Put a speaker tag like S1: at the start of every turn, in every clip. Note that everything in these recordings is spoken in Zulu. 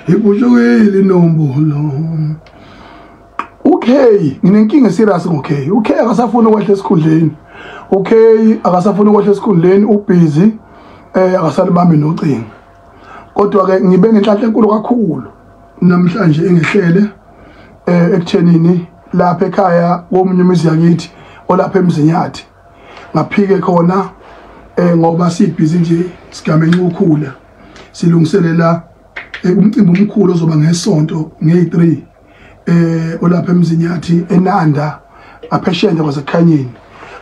S1: Iputshukile inombolo. Okay, nginenkinga serious ngo-K. U-K akasafuni ukwehla esikhundleni. U-K akasafuni ukwehla esikhundleni, ubhizi akasalibambi nocingo. Kodwa ke ngibe nenhlanhla enkulu kakhulu namhlanje engehlele ekuthenini lapha ekhaya komunye umuzi yakithi olapha eMzinyathi. Ngaphike khona ngoba sibhizi nje sigamenxe ukukhula. Silungiselela umcimbi omkhulu ozoba ngesonto nge-3 olapha eMzinyathi eNanda aphesheya kwaseKhanyeni.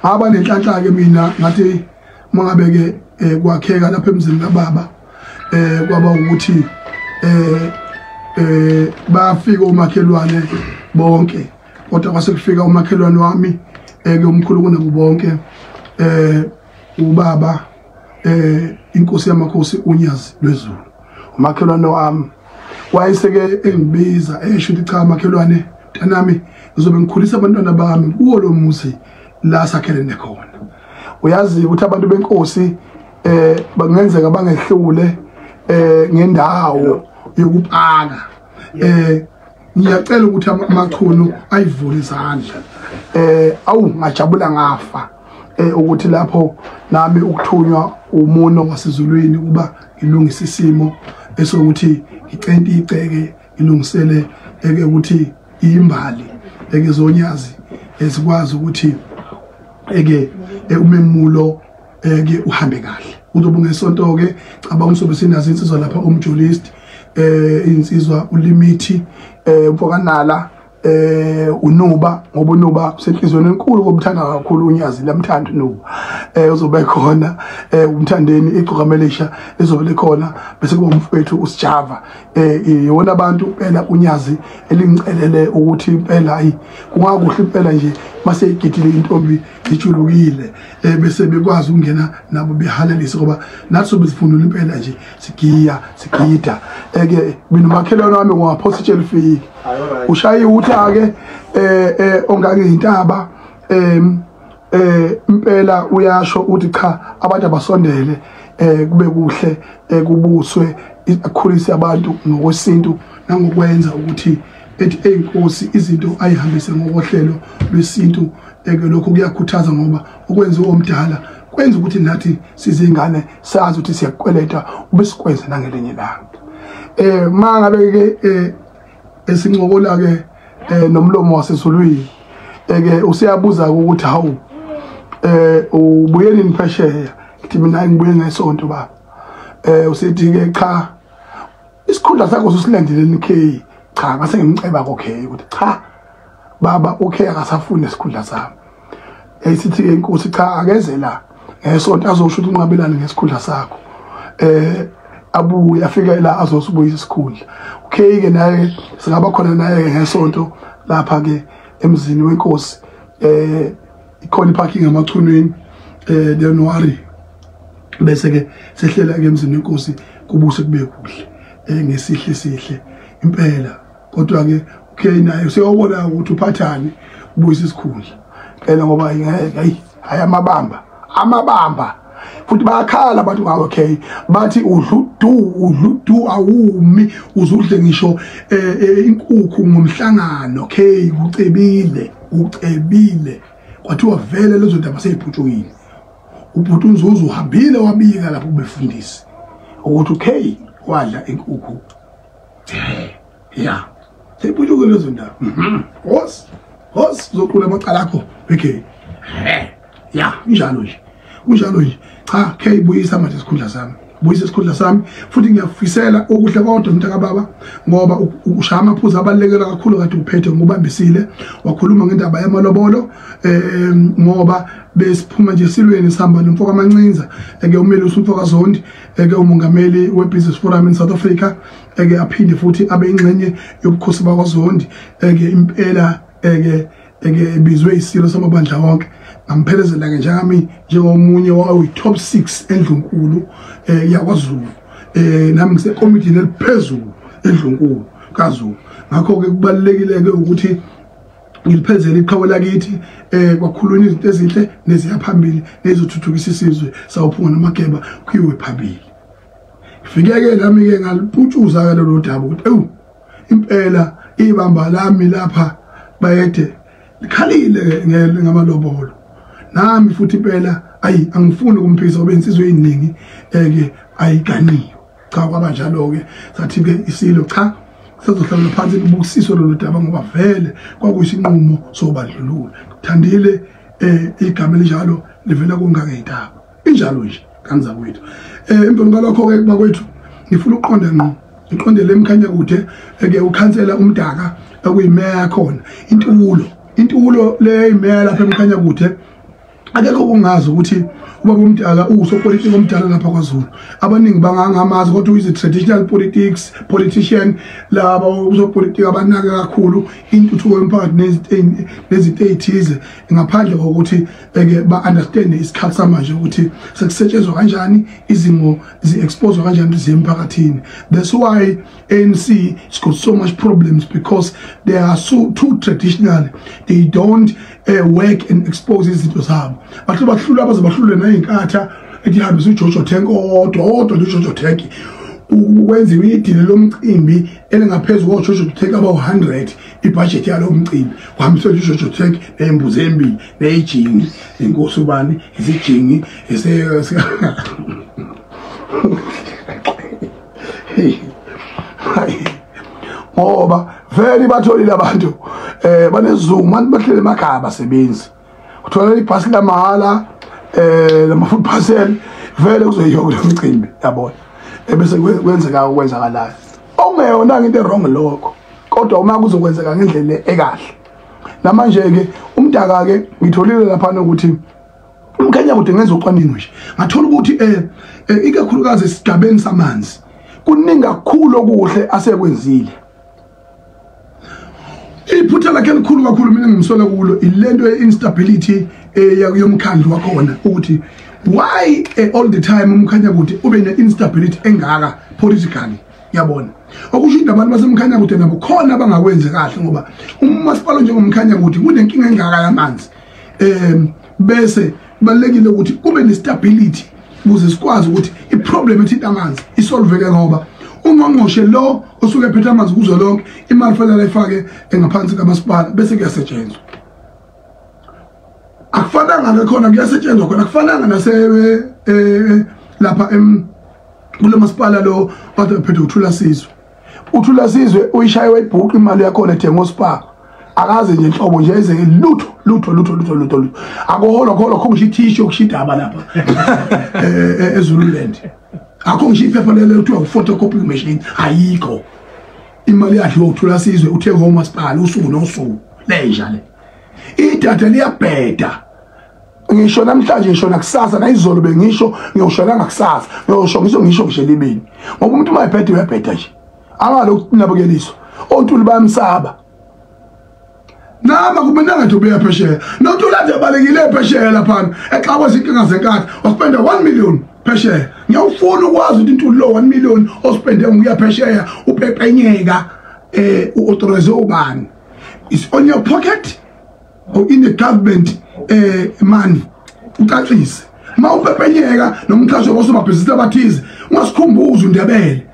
S1: Ngaba nenhlanhla ke mina ngathi mangabe ke kwakheka lapha emzini kababa kwaba ukuthi bafika umakhelwane bonke, kodwa kwase kufika umakhelwane wami ke omkhulu kunabo bonke ubaba inkosi yamakhosi uNyazi lwezulu. Umakhelwane wami wayeseke engibiza esho ukuthi cha makhelwane mntanami, ngizobe ngikhulisa abantwana bami kuwo lo muzi la sakhelene khona. Uyazi ukuthi abantu benkosi bangenzeka bangehlule ngendawo yokupaka. Ngiyacela ukuthi amaChunu ayivule izandla. Awu ngajabula ngafa ukuthi lapho nami ukuthunywa umuno wasezulwini kuba ngilungise isimo esokuthi ngicente iceke ilungisele eke ukuthi imbali eke zonyazi esikwazi ukuthi eke umemulo eke uhambe kahle. Uzobe ngesonto ke cabanga usobe sinazo insizwa lapha umjolist insizwa ulimithi umfokanala uNuba, ngoba uNuba usenhlizweni enkulu komthanda kakhulu uNyazi lamthanda uNuba. Uzobe khona umthandeni igcokamelisha lizobe likhona, bese kuba umfowethu uSijava. Iwona abantu impela uNyazi elingicelele ukuthi impela ayi kungakuhle impela nje mase igidile intombi ijulukile bese bekwazi ukungena nabo behalalise, ngoba nathi sobe sifundula impela nje sigiya sigida. Eke mina umakhelwane wami ngwaphosa itshe lifike ushaye uthi-ke ongangeyintaba impela uyasho uthi cha abantu abasondele kube kuhle kubuswe akhulise abantu ngokwesintu nangokwenza ukuthi ethi eyinkosi izinto ayihambise ngokohlelo lwesintu. Lokho kuyakhuthaza ngoba okwenziwa omdala kwenza ukuthi nathi sizingane sazi ukuthi siyakweleta ube sikwenze nangelinye ilanga. Mangabe ke esincokola ke nomlomo wasezulwini eke usiyabuza ukuthi hawu ubuye nini phesheya? Ngithi mina ngibuye ngesonto baba. Usithi ke cha isikhundla sakho ususilandeleni K. Cha ngase ngimceba ko-K ukuthi cha baba uK akasafuni isikhundla sami. Yayisithi ke inkosi cha akeze la ngesonto azosho ukuthi unqabelane ngesikhundla sakho. Abuye afike la azosibuyisa isikhundla. uK ke naye singaba khona naye ngesonto lapha ke emzini wenkosi. Ikhona parking amaChunwini don't worry. Bese ke sehlela ke emzini wenkosi kubuse kube kuhle ngesihle sihle impela. Kodwa ke uK naye useyobona ukuthi uphathani ubuyisa isikhundla phela, ngoba hayi hayi amabamba amabamba futhi bayakhala abantu ngawo K, bathi udlu udlu awumi uzudle ngisho inkukhu ngomhlangano. K ucebile ucebile, kwathiwa vele lezo ndaba seyiphutshukile. Ubhuti uNzuzu uhambile wabika lapho kubefundisi ukuthi uK wadla inkukhu. Ya seyiphutshukile lezo ndaba. Hos hos uzoqula amacala akho BK. Ya injalo nje kunjalo nje. Cha K buyisa manje isikhundla sami, buyisa isikhundla sami futhi ngiyafisela okuhle kodwa mntaka baba, ngoba ushaya amaphuzu abalulekile kakhulu kade uphethe ngubambisile wakhuluma ngendaba yamalobolo. Ngoba besiphuma nje silweni sihamba nomfoka Mancinza eke umelusi umfoka Zondi eke umongameli we-Business Forum in South Africa eke aphinde futhi abe ingxenye yobukhosi bakwaZondi eke impela eke ebizwe isilo samabandla wonke. Ngamphelezela ke njengami njengomunye wayi top 6 endlunkulu yakwaZulu. Nami ngisekomidini eliphezulu endlunkulu kaZulu. Ngakho ke kubalulekile ke ukuthi ngiliphezele iqhawe lakithi kwakhulunywa izinto ezinhle neziya phambili nezothuthukisa isizwe sawuphunga namageba kuyiwe phambili. Ngifike-ke nami-ke ngaliputshuza-ke lolu daba ukuthi ewu impela ibamba lami lapha bayede likhalile ngamalobolo. Nami futhi impela ayi angifuni ukumphikisa ngoba insizwe eyiningi ke ayiganiwe. Cha kwabanjalo-ke sathi-ke isilo cha sizohlala phansi kubukisiswe lolu daba ngoba vele kwakuyisinqumo sobandlululo. Thandile igama elinjalo livela kungangeyintaba. Injalo nje kanzakwethu. Emva kwalokho-ke bakwethu ngifuna ukuqonda ngqo ngiqondele eMkhanyakude ke ukhansela uMdaka okuyimeya yakhona. Intulo le imeya lapha eMkhanyakude akekho kungazi ukuthi ubaba uMdaka uwusopolitiki omdala lapha kwaZulu. Abaningi bangangamazi kodwa uyize traditional politics politician laba usopolitiki abanaka kakhulu intuthuko yomphakathi nezinto ezithize ngaphandle kokuthi ke ba understand isikhathi samanje ukuthi sekusetshenzwa kanjani izimo zi-expose kanjani zemphakathini. That's why ANC has got so much problems because they are so too traditional. They don't work and expose izinto zabo. Bahlula abaze bahlule nayinkatha ethi ihambisa uJojo Tank odwa uJojo Tank ukwenziwa idili lomcimbi elingaphezulu koJojo Tank aba 100 ibudget yalo mcimbi kuhambiswa uJojo Tank nezimbuzi embili nejingi inkosi ubani isijingi ese ngoba vele batholile abantu banesizungu manje bahlele emakhaya abasebenzi uthola ibhasi lamahhala lama-food parcel vele kuzoyiwa kulo mcimbi yabona ebese kwenzeka okwenzakalayo okungeyona into wrong lokho kodwa uma kuzokwenzeka ngendlela ekahle. Namanje ke uMdaka ke ngitholile lapha ukuthi uMkhanyakude ngenza ucwaningo nje ngathola ukuthi ikakhulukazi esigabeni samanzi kuningi kakhulu okuhle asekwenzile. Iphutha lakhe elikhulu kakhulu mina ngimsola kulo ilento ye-instability yomkhandlu wakhona ukuthi why all the time uMkhanyakude ube ne-instability engaka politically yabona. Okusho ukuthi abantu baseMkhanyakude nabo khona abangakwenzi kahle ngoba umasipala njengoMkhanyakude kunenkinga engaka yamanzi bese kubalulekile ukuthi kube ne-stability ukuze sikwazi ukuthi i-problem ethinta amanzi isolveke ngoba ungqongqoshe lo osuke ephethe amanzi kuzolonke imali fanele ayifake engaphansi kamasipala bese kuyasetshenzwa. Akufananga ke khona kuyasetshenzwa khona akufananga nase lapha kulo masipala lo kade ephethe uThula Sizwe. uThula Sizwe uyishaye wayibhuqa imali yakhona ethenga ospa akaze nje inhlobo nje eze lutho lutho lutho lutho lutho lutho akuholwa khona khongisho ithisho kushidaba lapha eZululand akho ngisho iphepha lelo kuthiwa photocopy machine ayikho. Imali yadliwa uThula Sizwe uthenga umasipala usuku nosuku lenja le idata liyabheda. Ngisho namhlanje ngisho nakusasa nayizolo bengisho ngiyoshona ngakusasa ngiyosho ngisho ngisho libini ngoba umuntu uma ebheda uyabheda nje angalokhu nabukeliswa ontuli bayamsaba. Nama kumina ngathi ubeya phesheya nontuli ade abalekile phesheya lapha exakwe izinkinga zenkatha waspenda 1 million phesheya. Ngiyawufuna ukwazi ukuthi intuli lo 1 million ospende nguya phesheya upepenyeka uauthorize ubani is on your pocket or in the government money ucacise ma upepenyeka nomxhaso wosomabhizinisi abathize ungasikhumbuza uNdebele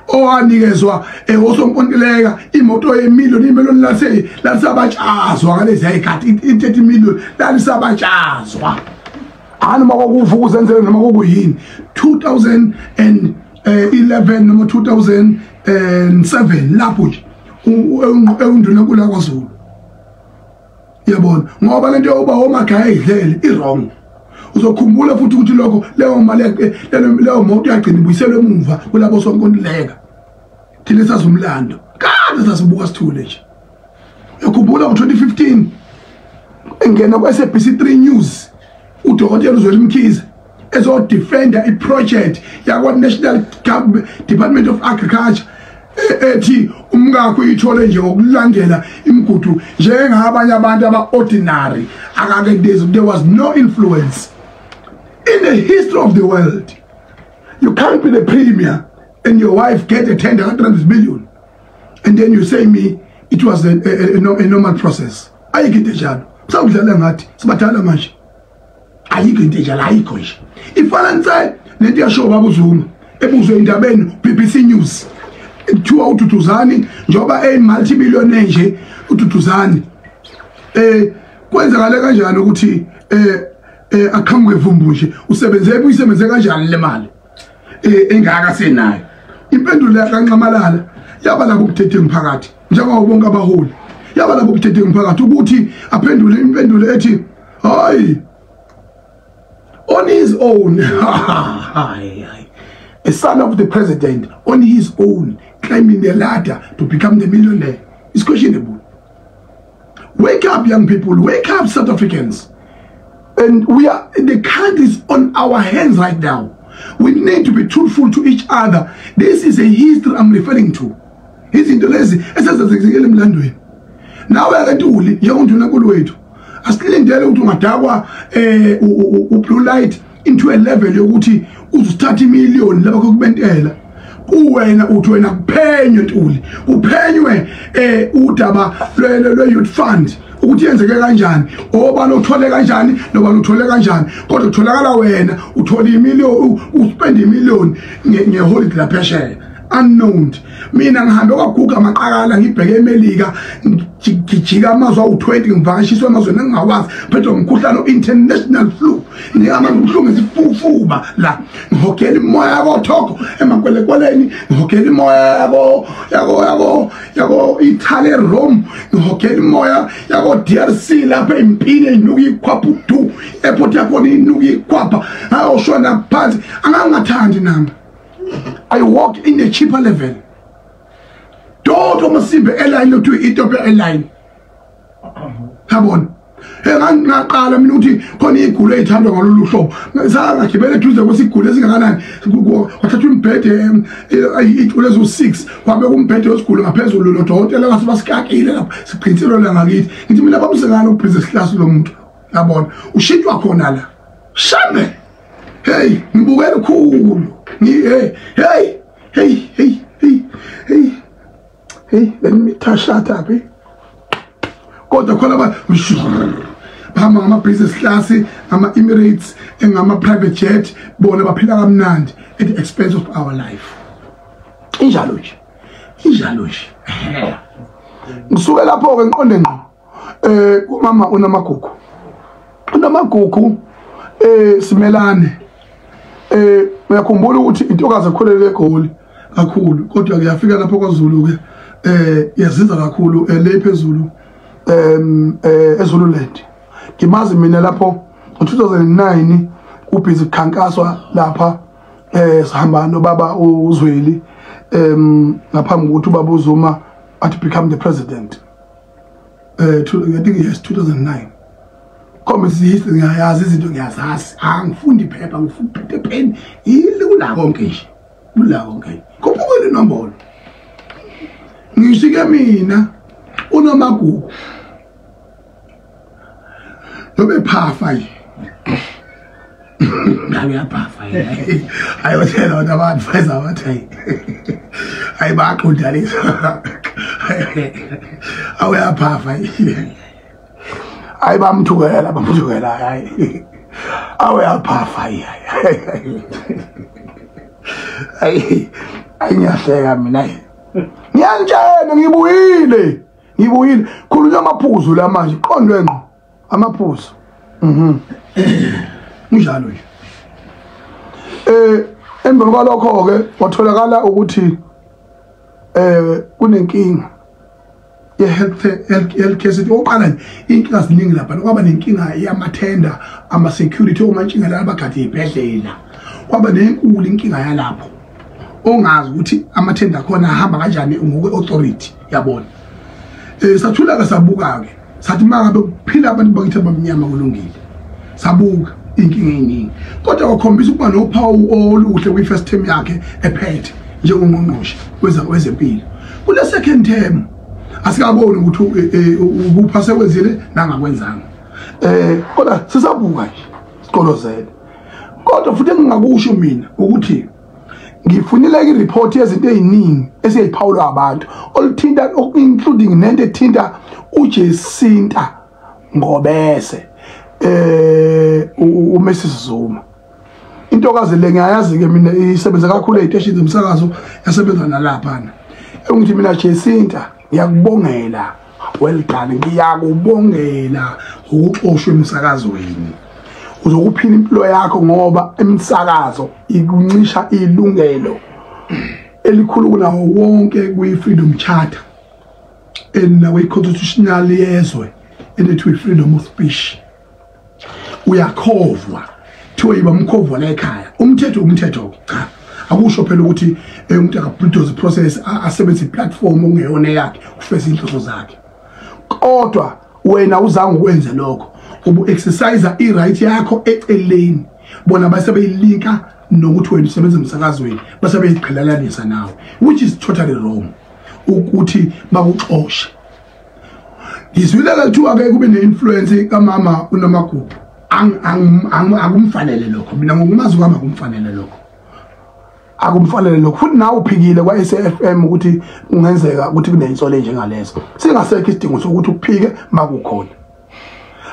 S1: owanikezwa osonkontileka imoto yemillion imillion lase lalisabatshazwa ngalezi ayikhathi i30 million lalisabatshazwa anoma kwakuvuka uzenzele noma kokuyini 2011 noma 2007 lapho nje ewundunankulu kwaZulu yabona ngoba lento yoba omakhaya idlele i-wrong. Uzokhumbula futhi ukuthi lokho leyo mali leyo moto yagcina ibuyiselwe emuva kulabo sonkontileka. Thina sazumlando kade sasibuka sithule nje. Uyakhumbula ngo-2015 engena ku-SABC 3 News udokotela uZweli Mkhize ezodefenda i-project yakwa-National Department of Agriculture ethi umkakho uyithole nje ngokulandela imigudu njengabanye abantu aba-ordinary akake. There was no influence in the history of the world. You can't be the premier and your wife get a tender 100 million and then you say me it was a normal process. Ayikho into enjalo sawudlala ngathi sibadala manje ayikho into enjalo ayikho nje ifana nse lento yasho baba uZuma Ebuzwe indabeni BBC News. Kuthiwa uDuduzani njengoba eyi multi billionaire nje uDuduzani kwenzakale kanjani ukuthi aqhamuke vumbu nje usebenze uyisebenze kanjani le mali engaka senayo. Impendulo kaNxamalala yaba labo budedengu phakathi njengoba bonke abaholi yaba labo budedengu phakathi ukuthi aphendule impendulo ethi hayi on his own a son of the president on his own climbing the ladder to become the millionaire is questionable. Wake up, young people. Wake up, South Africans. And we are, the country is on our hands right now. We need to be truthful to each other. This is a history I'm referring to. Izinto lezi esezenzekile emlandweni. Nawe akantuli njengondunankulu wethu. Asilindele ukuthi ungadakwa u-blue light into a level yokuthi uzothatha imillion lapha kokubentela. Kuwena uthi wena kuphenywe Ntuli, kuphenywe udaba lwe youth fund ukuthi yenzeke kanjani, obani uthole kanjani nobani uthole kanjani, kodwa utholakala wena uthola imillion, uspend imillion ngeholiday laphesheya unknown. Mina ngihambe kwaguga amaqakala ngibheke eMelika, ngijika amazwe awu20 ngivakashiswe amazwe engingawazi, phethwe umkhuhlane international flu, ngiyama ubuhlungu esifufuba la, ngihogela imoya yakoThoko emakwelekweleni, ngihogela imoya yako Italy Rome, ngihogela imoya yako DRC lapha empini inuka ikhwapha du airport yakhona inuka ikhwapha, ayoshona phansi angangathandi nami. I walk in a cheaper level. Don't Masimbe airline to Ethiopia airline. Yabona. Engaqala mina ukuthi khona igulu ezithandwa ngalolu hlobo. Ngagibela eduze kwesigulu esingakanani. Wathatha umbhede itulo ezu6 kwabeka umbhede wesigulu ngaphezulu lo dokotela wasebasikakile lapha siqintselo la ngakithi. Ngithi mina bamsengana ubusiness class lo muntu. Yabona. Ushintshwa khona la. Shame. Hey, ngibukela khulu. Hey, hey, hey, hey, hey, hey, hey, let me shut up. Kodwa khona bahamba ngama business class, ngama Emirates, ngama private jet, bona baphila kamnandi at the expense of our life. Injalo nje. Injalo nje. Ngisuke lapho ke ngiqonde ngqo. Kumama uNamagugu. UNamagugu Simelane. Uyakhumbula ukuthi intokazi ekhulele eGoli kakhulu kodwa kuyafika lapho kwaZulu ke yazinza kakhulu le phezulu eZululand. Ngimazi mina lapho ngo2009 kubhizi kukhankaswa lapha sihamba nobaba uZweli ngaphambi kokuthi ubaba uZuma athi become the president. I think yes 2009. Komisi ngiyayazi izinto ngiyazazi, angifundi iphepha, ngifunda pen ilula konke nje, lula konke. Kuphukile inombolo. Ngishike mina uNamagugu nobe phafa nje. Ngiyaphafa nje. Ayothela abantu abadvise abathi hayi baqondalisa. Awuyaphafa nje. Hayi bamthukela bamthukela hayi. Awuyaphafa hayi. Hayi ngiyahleka mina. Ngiyantshela ngibuyile. Ngibuyile. Khulunywa amaphuzu la manje, qondwe ngqo. Amaphuzu. Njalo nje. Emva kwalokho ke watholakala ukuthi kunenkinga ye health city. Oqala nje inkinga ziningi lapha, kwaba nenkinga yamathenda, ama security omantshinga abagade ibhedlela. Kwaba nenkulu inkinga yalapho ongazi ukuthi amathenda khona ahamba kanjani ngokwe authority yabona. Sathula ke sabuka ke sathi mangabe kuphila abantu bakithi abamnyama kulungile. Sabuka inkinga eziningi kodwa wakhombisa ukuba nophawu oluhle kwi first term yakhe ephethe njengongqongqoshe wezempilo. Kule second term asikaboni ukuthi ukupha sekwenzile nangakwenzanga. Kodwa sisabuka nje sikolozele. Kodwa futhi engingakusho mina ukuthi ngifunile i report yezinto eziningi esiyiphawulwa abantu oluthinta including nento ethinta uJacinta Ngobese uMrs Zuma. Into Intokazi le ngiyayazi ke mina isebenza kakhulu eziteshini zomsakazo, yasebenza nalaphana. Engithi mina Jacinta ngiyakubongela, well done, ngiyakubongela ukuxoshwa emsakazweni. Uzokuphila impilo yakho ngoba emsakazo ikuncisha ilungelo elikhulu kunawo wonke kwi-Freedom Charter and nakwi-constitutional yezwe enethi freedom of speech. Uyakhovwa, kuthiwa yiba umkhovu la ekhaya. Umthetho umthetho, cha, akusho phela ukuthi umuntu akabulldoze process, asebenzise i-platform okungeyona eyakhe ufeze inhloso zakhe. Kodwa wena uzange ukwenze lokho, ubu-exercise i-right yakho eceleni, bona base beyilinka nokuthi wena usebenza emsakazweni, base beyiqhelelanisa nawe, which is totally wrong ukuthi bakuxoshe. Ngizwile ke kuthiwa ke kube ne-influence kamama uNomagugu. Akumfanele lokho, mina ngokumazi kwami akumfanele lokho, akumfanele lokho. Futhi nawe uphikile kwa-SAFM ukuthi kungenzeka ukuthi kuney'nsolo enjengalezo, singasekho isidingo sokuthi uphike makukhona.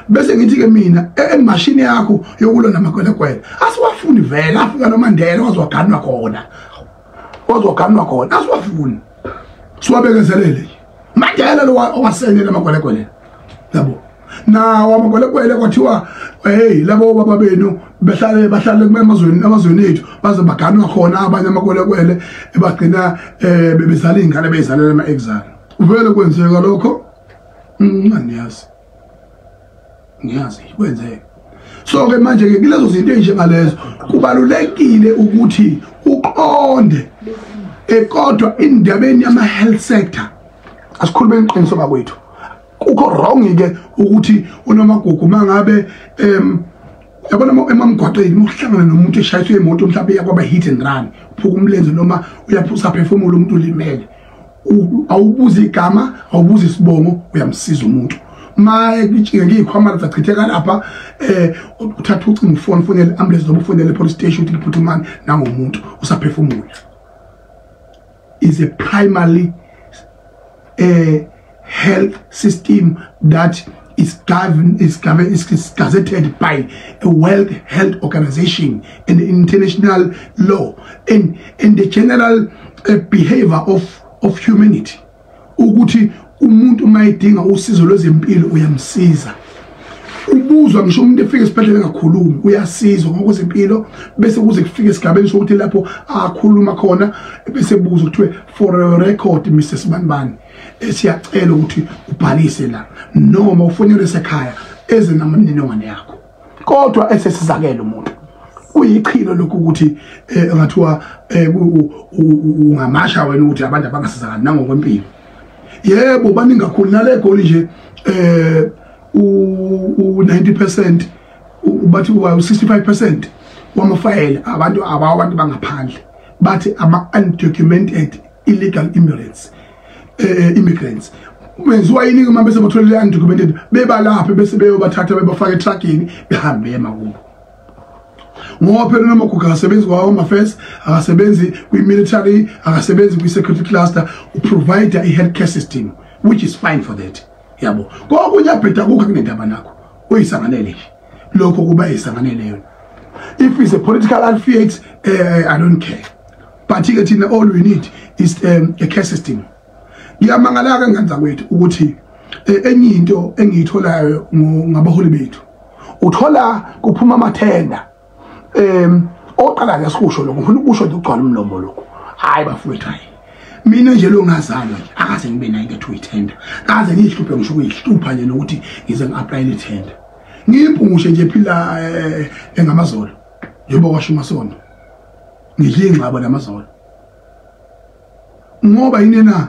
S1: Bese ngithi-ke mina emashini yakho yokulwa namakwelekwele asiwafuni vele, afika noMandela waziwaganwa khona, waziwaganwa khona, asiwafuni, siwabekezelele. Mandela lo owasenyela amakwelekwele, yabo, nawo amakwelekwele kwathiwa hey, labo baba benu behlale bahlale emazweni ethu, baze baganwa khona abanye amakwelekwele, bagcina bebezala iy'ngane beyizalela ama-exile. Vele kwenzeka lokho, angiyazi, ngiyazi kwenzeka. So ke manje ke kulezo zinto ezinjengalezo kubalulekile ukuthi uqonde. Kodwa indabeni yama health sector, asikhulume iqiniso bakwethu, kukho wrong ke ukuthi uNomagugu mangabe yabona emamgwaqeni uhlangana nomuntu eshayiswe imoto, mhlawumbe yakwaba hit and run, uphuka umlenze noma uyaphusa phefumulo, umuntu ulimele, awubuza igama, awubuza isibongo, uyamsiza umuntu. Maye ngiyikhwama zachitheka lapha, uthatha ucingo, ufone, ufonele ambulance noma ufonele police station ukuthi liphuthumani nangomuntu usaphefumula. Is a primary health system that is governed is gazetted by a World Health Organization and international law and the general behavior of humanity, ukuthi umuntu uma edinga usizo lwezempilo uyamsiza. Ubuzwa ngisho umuntu efika esibhedlela engakhulumi, uyasizwa ngokwezempilo, bese kuze kufike esigabeni sokuthi lapho akhuluma khona, bese buzwa kuthiwe, "For a record, Mr Sibanibani, siyacela ukuthi ubhalise la noma ufonelwe esekhaya eze namininingwane yakho." Kodwa esesizakele umuntu, kuyichilo lokhu ukuthi ngathiwa ungamasha wena ukuthi abantu abangasizakali nangokwempilo. Yebo, baningi kakhulu nale Goli nje, u 90%, bathi u 65% wamafayela abantu abawantu bangaphandle, bathi ama undocumented illegal immigrants. Kwenziwa yini uma bese batholile undocumented, bebalapha, bese beyobathatha bebafaka etruckini, behambe emakubo? Ngoba phela uNomagugu akasebenzi kwa-Home Affairs, akasebenzi kwi-military, akasebenzi kwi-security cluster, uprovide i-healthcare system, which is fine for that, yabo. Kokunye abheda kukho kunendaba nakho, uyisanganele nje lokho, kuba isanganele yona. If it's a political affiliate, I don't care, but ke thina all we need is a care system. Ngiyamangala ke ngenza kwethu ukuthi enye into engiyitholayo ngabaholi bethu, uthola kuphuma amathenda oqala ke sikusho lokho, ngifuna ukusho nje ugcwala umlomo lokho. Hayi bafowethu, hayi, mina nje lo ngazalwa nje akaze ngibe nayo into ethiwa ithenda, kaze ngiyihluphe ngisho ukuyihlupha nje nokuthi ngize ngi-applyele ithenda. Ngiyimpungushe nje phila engamazolo, njengoba kwasho uMasondo, ngidla ingxabo namazolo. Ngoba yini na?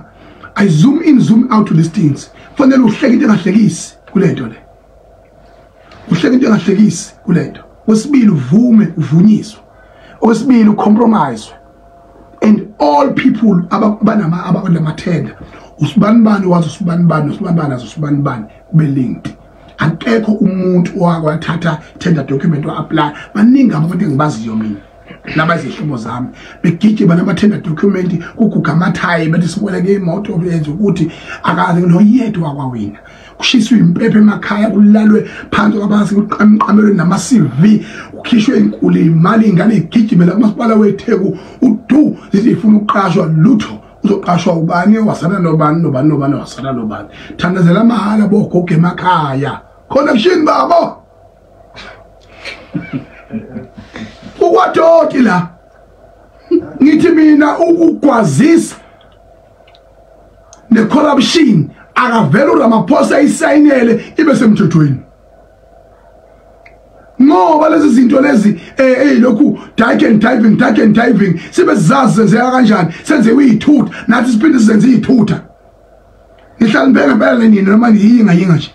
S1: I zoom in, zoom out to these things. Fanele uhleke into engahlekisi kulento le, uhleke into engahlekisi kulento. Kwesibili, uvume uvunyiswe. Okwesibili, ucompromise and all people abanama abanamathenda, usibanibani wazi usibanibani, usibanibani azi usibanibani, kube linked. Akekho umuntu owakwathatha tender document wa-apply. Baningi abantu engibaziyo mina nabazihlobo zami begijima nama-tender document, kuguga amathayi, bethi siboleke imoto, yenza ukuthi akaze noyedwa wakwawina. Kushiswe impepho emakhaya, kulalwe phansi kwabantu, kuqamqamelwe nama CV, ukhishwe inkulu imali, ingane igijimela kumasipala weTheku, udu zithi ifuna ukuqashwa, lutho. Uzoqashwa ubani, wasana nobani nobani nobani, wasana nobani. Thandazela mahala bogogo emakhaya. Connection babo. Ukwadoti la. Ngithi mina ukugwazisa ne corruption akavela uRamaphosa isayinele ibe semthethweni. Ngoba lezi zinto lezi lokhu dyke and diving, dyke and diving, sibe sizazi senzeka kanjani, senze uyithutha, nathi siphinde sizenze iy'thutha. Nihlala nibheke ngempela nini noma niyinga yinga nje.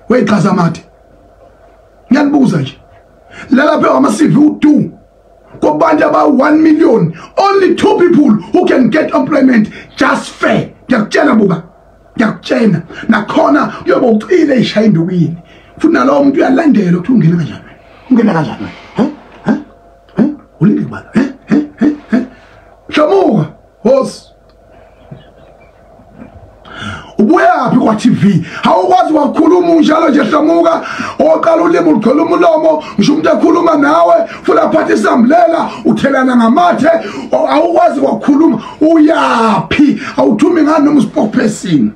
S1: Weyichaza amathe. Ngiyanibuza nje. Lalapha ama CV u2 kubantu aba 1 million, only 2 people who can get employment just fair. Ngiyakutshela buka. Ngiyakutshela. Nakhona kuyoba ucile ishaya indukwini. Futhi nalowo muntu uyalandela ukuthi ungena kanjani. Ungena kanjani? He? He? He? Ulinde kubani? He? He? He? He? Hlomuka, hosi. Ubuyaphi kwa TV? Awukwazi ukukhuluma unjalo nje Hlomuka, oqala ulimi ukhuluma umlomo, ngisho umuntu ekhuluma nawe, futhi aphathe isambulela, uthelana ngamathe, awukwazi ukukhuluma, uyaphi? Awuthumi ngani noma spokesperson?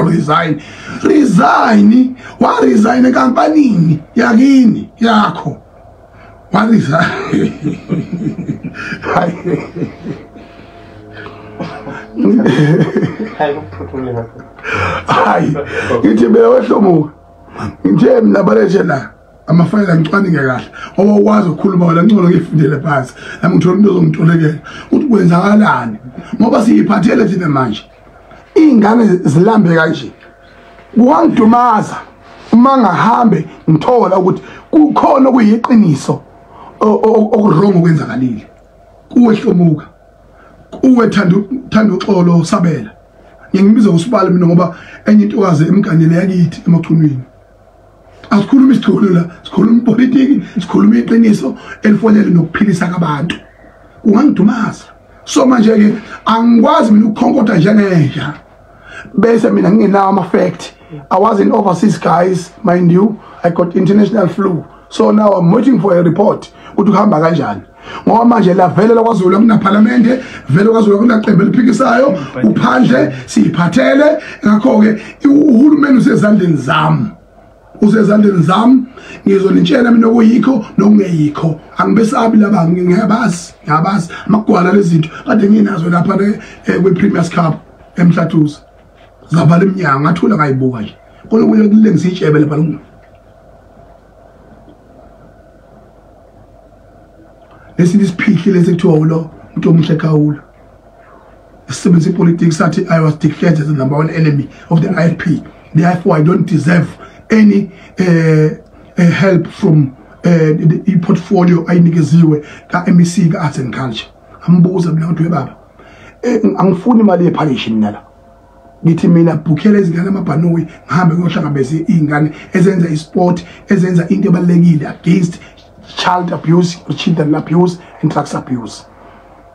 S1: Resign. Resign. Wa resign enkampanini yakini yakho. Wa resign. Hayi, ngithi mina weHlomuka. Nje mina baleje la amafayela ngicwaninge kahle. Ngoba ukwazi ukukhuluma wena ngcono ngifundele phansi. Nami ngithola umuntu ozongitolekela ukuthi kwenzakalani. Ngoba siyiphathele thina manje. Ingane zilambe kanje. Kuwangidumaza uma ngahambe ngithola ukuthi kukhona okuyiqiniso okuwrong okwenzakalile. Kuwe Hlomuka. Kuwe Thando uxolo Sabela. Ngiyimbiza usibali mina ngoba enye intokazi emganele yakithi emaChunwini. Asikhuluma isikhulu la, sikhuluma ipolitiki, sikhuluma iqiniso elifonele nokuphilisa kwabantu. Kungangidumaza. So manje ke angikwazi mina ukukhonkotha njengenja. Bese mina ngingenawo ama fact. I was in overseas guys, mind you, I got international flu. So now I'm waiting for a report ukuthi kuhamba kanjani. Ngoba manje la vele lakwaZulu kunaparlamente, vele kwaZulu kunaqembu eliphikisayo, uphandle siyiphathele, ngakho ke uhulumeni usezandleni zami. Usezandleni zami, ngizonitshela mina okuyikho nokungeyikho. Angibesabi laba, ngiyabazi, ngiyabazi amagwala lezinto kade nginazo lapha kwi Premier's Cup eMhlathuze. Zavala iminyango ngathula ngayibuka nje. Kodwa kuye kulengisa itshebe lapha lo. Lesi isiphihli lesi kuthiwa ulo umuntu omuhle Khawula. Isebenzisa ipolitics sathi I was declared as the number 1 enemy of the IFP. Therefore I don't deserve any help from the portfolio ayinikeziwe ka MEC ka Arts and Culture. Ambuza mina ukuthi baba angifuni imali yephalishi mina la. Ngithi mina bhukhele izingane amabhanoyi ngihambe kuyohlangabeza izingane ezenza isport, ezenza into ebalekile against child abuse, children abuse and drugs abuse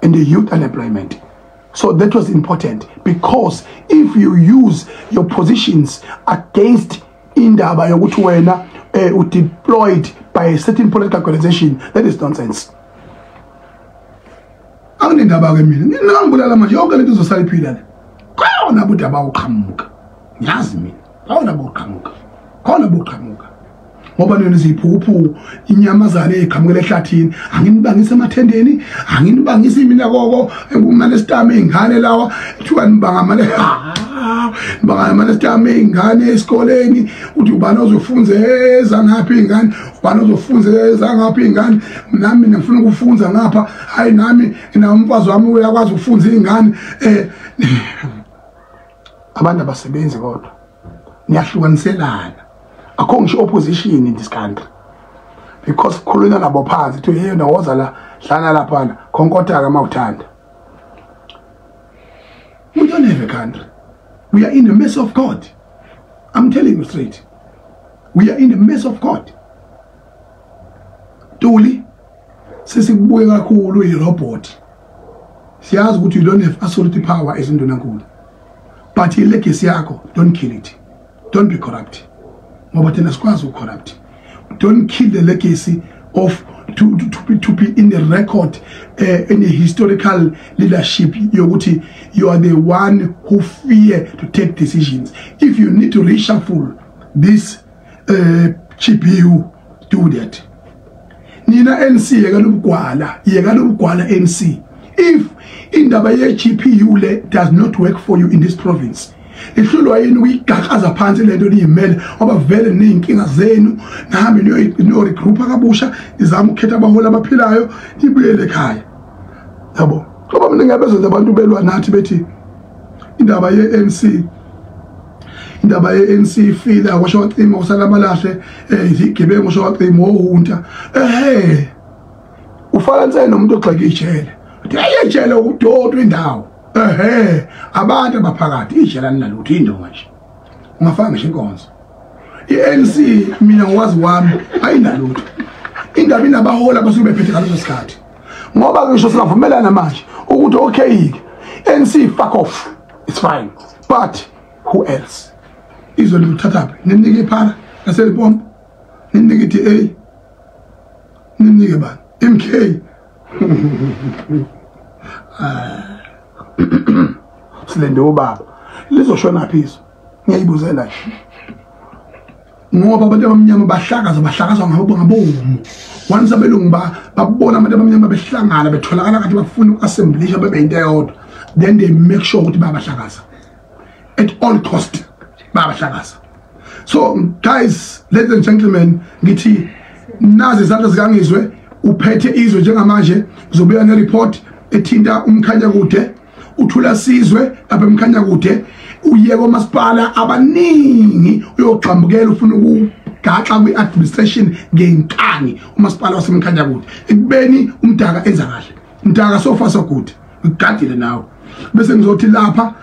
S1: and the youth unemployment. So that was important because if you use your positions against indaba yokuthi wena deployed by a certain political organization, that is nonsense. Anginendaba ke mina, ngingangibulala manje yonke lento izosala iphila le. Khona budaba uqhamuka. Ngiyazi mina, khona boqhamuka. Khona boqhamuka. Ngoba nina iziphuphu inyamazane eziqhamukela ehlathini, anginibangisa emathendeni, anginibangisa mina koko engumane sitame ingane lawa, kuthiwa nibanga amane nibanga amane sitame ingane esikoleni, uthi ubani ozofunza ezangaphi ingane, ubani ozofunza ezangaphi ingane, nami ngifuna ukufunza ngapha, hayi nami ngina umfazi wami uyakwazi ukufunza ingane. Abantu abasebenzi kodwa niyahlukaniselana. Akho ngisho opposition in this country because khuluma nabo phansi uthi hey nawoza la hlala lapha khonkotha ka mawuthanda. We don't have a country. We are in the mess of God. I'm telling you straight. We are in the mess of God. Tuli sesikubuye kakhulu irobot. Siyazi ukuthi you don't have absolute power as indonankulu, but i-legacy yakho, don't kill it. Don't be corrupt, ngoba thina sikwazi uku-corrupt. Don't kill the legacy of to be in the record, in the historical leadership yokuthi you are the one who fear to take decisions. If you need to reshuffle this GPU, do that. Nina ANC, yeka lobugwala, yeka lobugwala ANC. If indaba ye-GPU le does not work for you in this province, ihlulwa yini ukuyigaqaza phansi lento niyimele, ngoba vele ney'nkinga zenu? Nihambe niyo-regroupa kabusha, nizame ukukhetha abaholi abaphilayo, nibuyele ekhaya, yabo. Ngoba mina ngiyabezwa nje abantu belwa nathi bethi indaba ye-ANC, indaba ye-ANC ifile, akwasho wacima, kusala amalahle, izigebengu, osho wacima ohunta. Ehe, ufaka nsene nomuntu ogxeka ijele, uthi ejele udoti indawo. Ehe, abantu abaphakathi ijele alinalutho, indonga nje, ungafaka ngisho inkonzo. I-ANC, mina ngokwazi kwami, ayinalutho. Indaba inabaholi abasuke bephethe ngaleso sikhathi, ngoba ngisho singavumelana manje ukuthi okay, ANC fuck off, it's fine, but who else? Izwe liluthathaphi? Ninike iphara laseLipompo, ninike i-DA, ninike bani, MK? Silinde ubaba. Lizoshona phi izwe? Ngiyayibuzela nje, ngoba abantu abamnyama bahlakaza, bahlakazwa ngabo ngabomu. Once abelungu babona abantu abamnyama behlangana, betholakala kathi bafuna uku-assemblisha bebe into eyodwa, then they make sure ukuthi bayabahlakaza at all cost, bayabahlakaza. So guys, ladies and gentlemen, ngithi nazi izandla zikaNgizwe, uphethe izwe njengamanje. Ngizobuya ne-report ethinta uMkhanyakude, uthula sizwe lapha eMkhanyakude, uye komasipala abaningi, uyogxambukela, ufuna ukugaxa kwi-administration ngenkani umasipala waseMkhanyakude, ekubeni uMdaka enza kahle. Mdaka, so far so good, ugadile nawe. Bese ngizothi lapha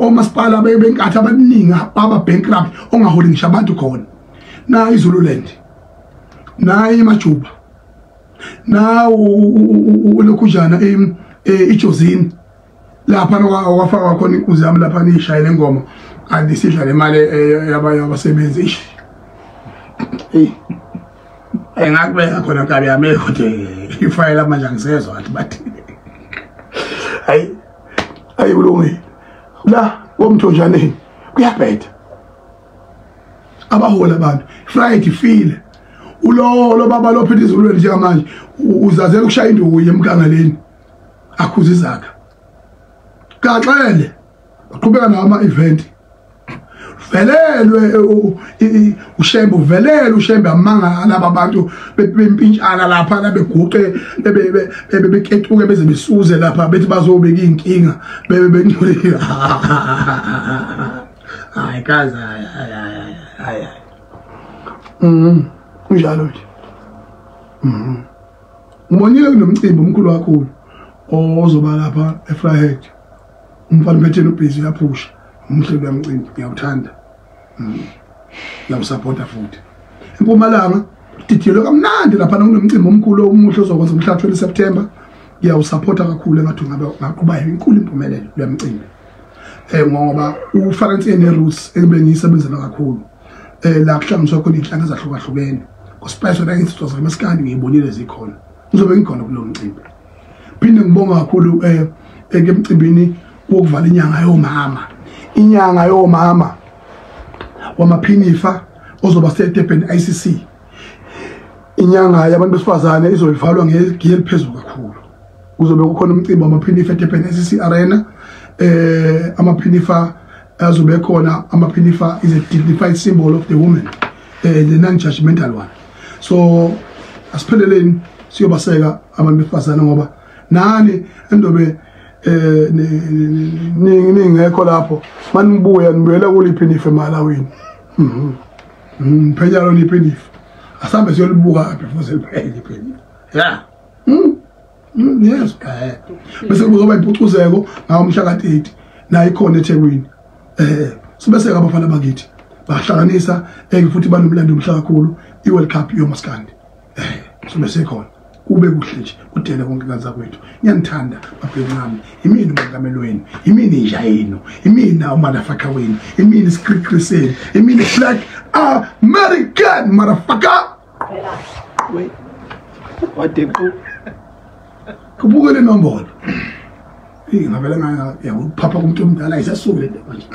S1: omasipala benkathi abaningi aba bankrupt, ongaholi ngisho abantu khona. Na iZululand, na iMajuba, na ulokhujana iJozini lapha okwafaka khona inkuzi yami lapha, niyishayele ingoma kanti sidla le mali yabasebenzi. Ish, hey, engakubeka khona nkabi yami, kodwa ifayela manje angisezwa ngathi bathi hayi, hayi, kulungile. La komthonjaneni kuyabheda, abaholi abantu Friday ifile. Ulo lo baba lo phethe izulweni njengamanje uzazela ukushaya induku yemkangaleni, akhuza izakha kaxele, baqhubeka nawo ama-event. Velelwe uShembe, uvelele uShembe, amanga laba bantu bempintshana lapha, beguqe, beketuke, beze besuze lapha, bethi bazobeka iy'nkinga, bebe bencule. Hayi kaze, hayi, hayi, hayi, hayi, kunjalo nje. Ngibonile kunomcimbi omkhulu kakhulu ozoba lapha eVryheid. Umfana uphetheni ubhizi, uyaphusha, umhleli wamcimbi, ngiyawuthanda, ngiyawusapota futhi. EMpumalanga didiyelwe kamnandi lapha, kunomcimbi omkhulu omuhle ozokwenza umhla 20 September, ngiyawusapota kakhulu, engathi ungabe ungaqhuba inkulu impumelelo lo mcimbi, ngoba ufanele ne-roots ekubeni ngiyisebenzela kakhulu, la kuhlanganiswa khona iy'nhlanga ezahlukahlukene, kusipayiswa la insizwa zamaskandi, ngiyibonile zikhona, ngizobe ngikhona kulo mcimbi. Phinde ngibonga kakhulu emcimbini wokuvala inyanga yomama, inyanga yomama wamaphinifa ozoba seDurban ICC. Inyanga yabantu besifazane izoyivalwa ngegiye eliphezulu kakhulu. Kuzobe kukhona umcimbi wamaphinifa eDurban ICC Arena. Amaphinifa azobe khona. Amaphinifa is a dignified symbol of the woman, the non-judgmental one. So asipheleleni siyobaseka abantu besifazane, ngoba nani endobe ningekho lapho, manibuya nibuyela kuliphinifa emalawini. Phenya lona iphinifa, asambe siyolibuka before seliphele iphinifa. Yeah, yes. Bese kuzoba impucuzeko ngawo mhla ka-30, nayo ikhona eThekwini. Sibese abafana bakithi bahlanganisa, futhi banomlando omhle kakhulu, i-World Cup yomaskandi sobe sekhona. Kube kuhle nje kudele konke kaza kwethu. Ngiyanithanda babhekami. Imini umongameli wenu, imini inja yenu, imina umalafaka wenu, imini isikrikri senu, imini Black American motherfucker.
S2: Wait. Wadequ.
S1: Kubukele inombolo. Ngavele ngaya ukuphapha kumuntu omdala ayisasuki le nto manje.